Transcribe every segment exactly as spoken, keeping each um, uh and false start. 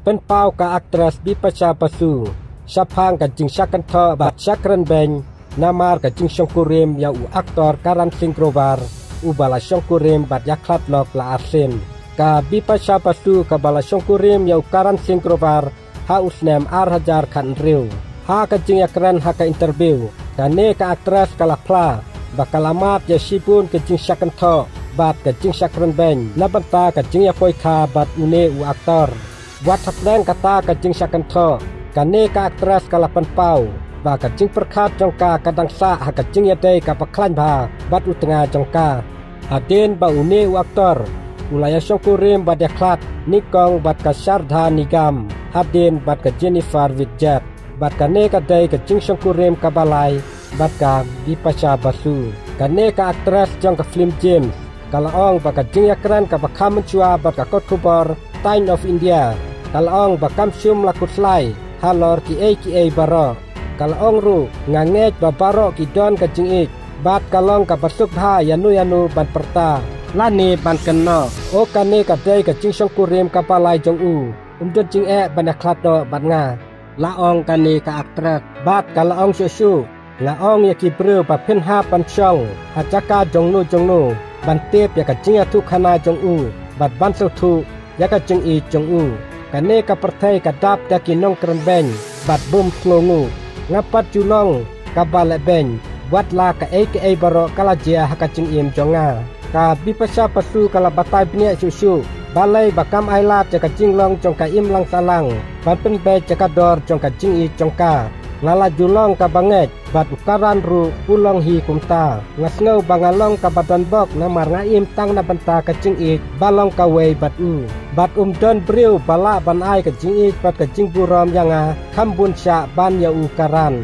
Pynpaw ka actress Bipasha Basu shaphang ka jingshah kynthoh bad shah kren beiñ namar ka jingshongkurim ïa u actor Karan Singh Grover, uba la shongkurim bad ïakhlad lok la arsien. Ka Bipasha Basu kaba la shongkurim ïa u Karan Singh Grover ha u snem ar hajar khathynriew. Ha ka jingïakren ha ka interview, kane ka actress ka la phla ba ka la mad ïa shibun ka jingshah kynthoh bad ka jingshah kren beiñ na bynta ka jingïapoikha bad une u actor. Wat hapdeng kata ka jingshah kynthoh, kane ka actress ka la pynpaw ba ka jingpyrkhat jong ka ka dang sah ha ka jingïadei kaba khlaiñ bha bad u tnga jong ka. Hadien ba une u actor u la ïashongkurim bad ïakhlad nyngkong bad ka Shraddha Nigam, hadien bad ka Jennifer Widjet. Bad kane ka dei ka jingshongkurim kaba lai bad ka Bipasha Basu. Kane ka actress jong ka film James ka la ong ba ka jingïakren kaba kham mynshuwa bad ka kot khubor Times of India ka la ong ba kam shym la khuslai halor kiei kiei baroh. Ka la ong ruh, nga ngeit ba baroh ki don ka jingïeit bad ka long kaba suk bha ïano ïano ban pyrta lane ban kynnoh. O, kane ka dei ka jingshongkurim kaba lai jong u. Um don jingeh ban ïakhlad noh bad nga, la ong kane ka actress. Bad ka la ong shuh shuh, nga ong ïa ki briew ba phin hap ban shong ha jaka jongno jongno ban tip ïa ka jingïathuhkhana jong u bad ban sngewthuh ïa ka jingïeit jong u. Kane ka pyrthei ka dap da ki nongkren beiñ bad bym sngewnguh. Nga pat ju long kaba leh beiñ, wat la kaei kaei baroh ka la jia ha ka jingim jong nga. Ka Bipasha Basu ka la batai bniah shuh shuh balei ba kam ailad ïa ka jinglong jong ka imlang sahlang ban pynbeit ïa ka dor jong ka jingïeit jong ka. Nga la ju long kaba ngeit bad u Karan ruh u long hi kumta. Nga sngew ba nga long kaba donbok namar nga im tang na bynta ka jingïeit ba long kawei bad u. Bad um don briew ba lah ban ai ka jingïeit bad ka jingburom ïa nga kham bun shah ban ïa u Karan.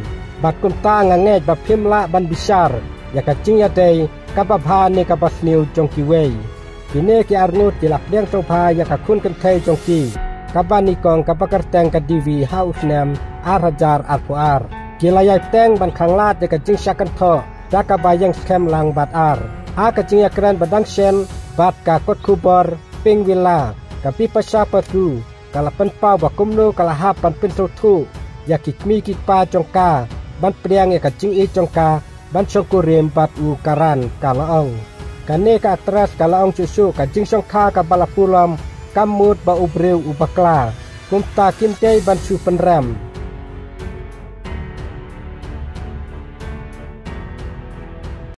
Bad kumta nga ngeit ba phim lah ban bishar ïa ka jingïadei kaba bha ne kaba sniew jong kiwei. Kine ki arngut ki la pdiang sngewbha ïa ka khun kynthei jong ki kaba nyngkong kaba kyrteng ka Divi ha u snem ar hajar arphew ar. Ki la ïai bteng ban khanglad ïa ka jingshah kynthoh da kaba ïeng skhem lang bad ar. Ha ka jingïakren ba dang shen bad ka kot khubor Pink Villa, ka Bipasha Basu ka la pynpaw ba kumno ka la hap ban pynsngewthuh ïa ki kmie ki kpa jong ka ban pdiang ïa ka jingïeit jong ka ban shongkurim bad u Karan. Ka la ong, kane ka actress ka la ong shuh shuh ka jingshongkha kaba la pulom kam mut ba u briew u bakla, kumta kim dei ban shu pynrem.